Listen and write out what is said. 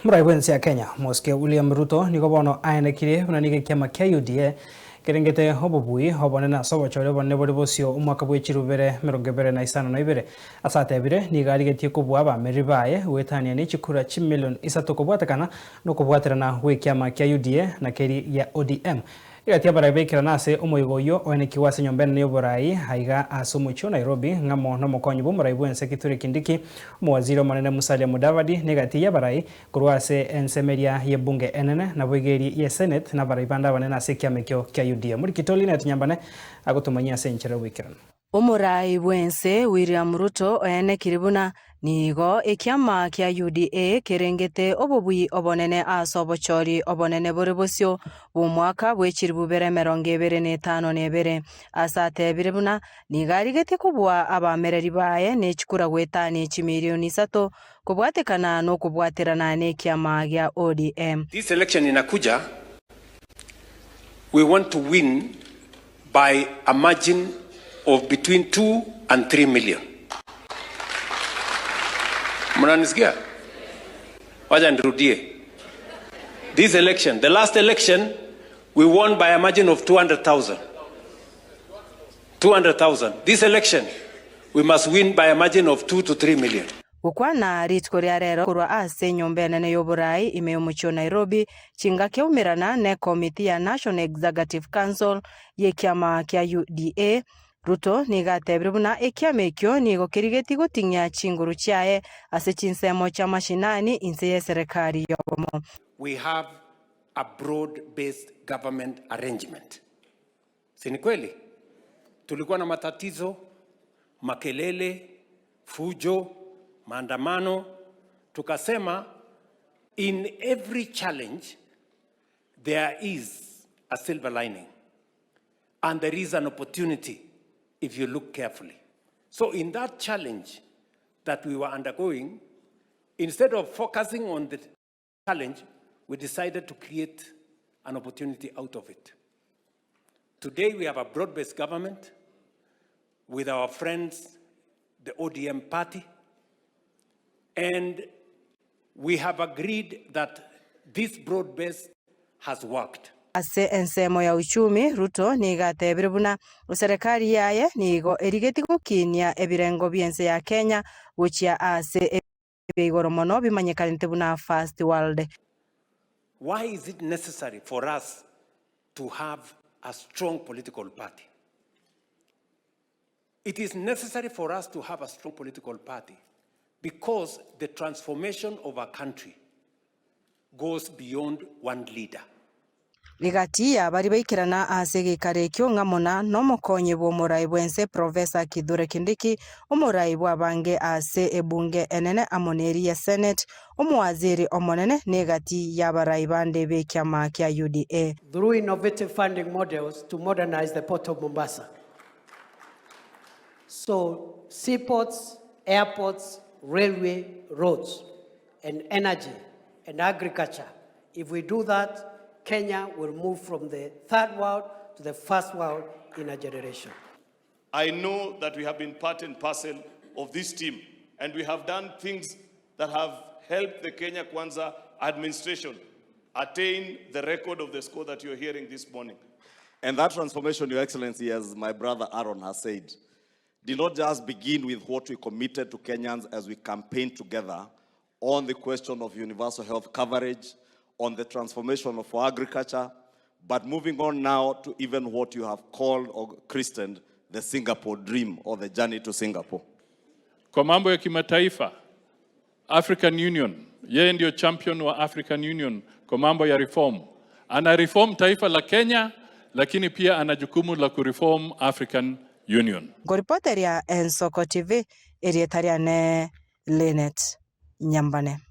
Morai bw'ense ya Kenya, Omosike William Ruto nigo bono aenekirie buna nigo ekiama kia UDA kerengete obobui obonene ase obochori obonene bore bosio omwaka bwe chirubere 2052. Ase atebire nigo arigetie kobua abamereri baye goetania ne chikura chimilion isato kobwatekana nokobwaterana gwekiama kia UDA na keri gia ODM. Egati y'abarai baikerana ase omoyega oyio oenekigwe ase enyomba enene y'oborai aiga ase omochie o Nairobi, ng'amo nomokonyi bw'omorai bw'ense Kithure Kindiki, omowaziri omonene Musalia Mudavadi, na egati y'abarai korwa ase ensemo eria y'ebunge enene, naboigo eria ye Senate na abarai bande abanene ase ekiama ekio kia UDA. Omorikito Linet Nyambane agotomanyia ase enchera y'oboikeranu. Omorai bw'ense William Ruto oenekire buna nigo ekiama kia UDA kerengete obobui obonene ase obochori obonene bore bosio bw'omwaka bwe chilifu bibere 25 na ebere. Ase atebire buna nigo arigetie kobua abamereri baye ne chikura goetania chimilioni isato kobwatekana nokobwaterana nekiama gia ODM. This election inakuja, we want to win by a margin of between 2 and 3 million. Mnanisikia? Wacha nirudie. This election, the last election, we won by a margin of 200,000. 200,000. This election, we must win by a margin of 2 to 3 million. Gokwana rituko ria rero korwa ase enyomba enene y'oboraai ime y'omochie o Nairobi, chingaki aumerana nekomiti ya National Executive Council y'ekiama kia UDA, Ruto nigo atebire buna ekiama ekio nigo kerigetie goting'ia chinguru chiaye ase chinsemo chia mashinani inse y'eserekari y'obomo. We have a broad-based government arrangement. Si ni kweli? Tulikuwa na matatizo, makelele, fujo, maandamano. Tukasema in every challenge there is a silver lining and there is an opportunity if you look carefully. So in that challenge that we were undergoing, instead of focusing on the challenge, we decided to create an opportunity out of it. Today we have a broad-based government with our friends, the ODM party, and we have agreed that this broad-based has worked. Ase ensemo ya uchumi, Ruto nigo atebire buna eserekari yaye nigo erigetie gokinia ebirengo bi'ense ya Kenya gochia ase ebia igoro mono bimanyekanete buna First World. Why is it necessary for us to have a strong political party? It is necessary for us to have a strong political party because the transformation of a country goes beyond one leader. Rigati y'abaria baikerana ase egeikaro ekio ng'a muna nomokonyi bw'omorai bw'ense Professor Kithure Kindiki, omorai bw'abange ase ebunge enene amo neri ya Senate, omowaziri omonene na egati y'abarai bande b'ekiama kia UDA. Through innovative funding models to modernize the port of Mombasa. So seaports, airports, railway, roads, and energy and agriculture. If we do that, Kenya will move from the third world to the first world in a generation. I know that we have been part and parcel of this team, and we have done things that have helped the Kenya Kwanza administration attain the record of the score that you're hearing this morning. And that transformation, Your Excellency, as my brother Aaron has said, did not just begin with what we committed to Kenyans as we campaigned together on the question of universal health coverage, on the transformation of our agriculture, but moving on now to even what you have called or christened the Singapore dream or the journey to Singapore. Kwa mambo ya kimataifa, African Union, yeye ndio champion wa African Union kwa mambo ya reform. Ana reform taifa la Kenya, lakini pia ana jukumu la kureform African Union. Ngoripoteria Ensoko TV, erieta riane Linet Nyambane.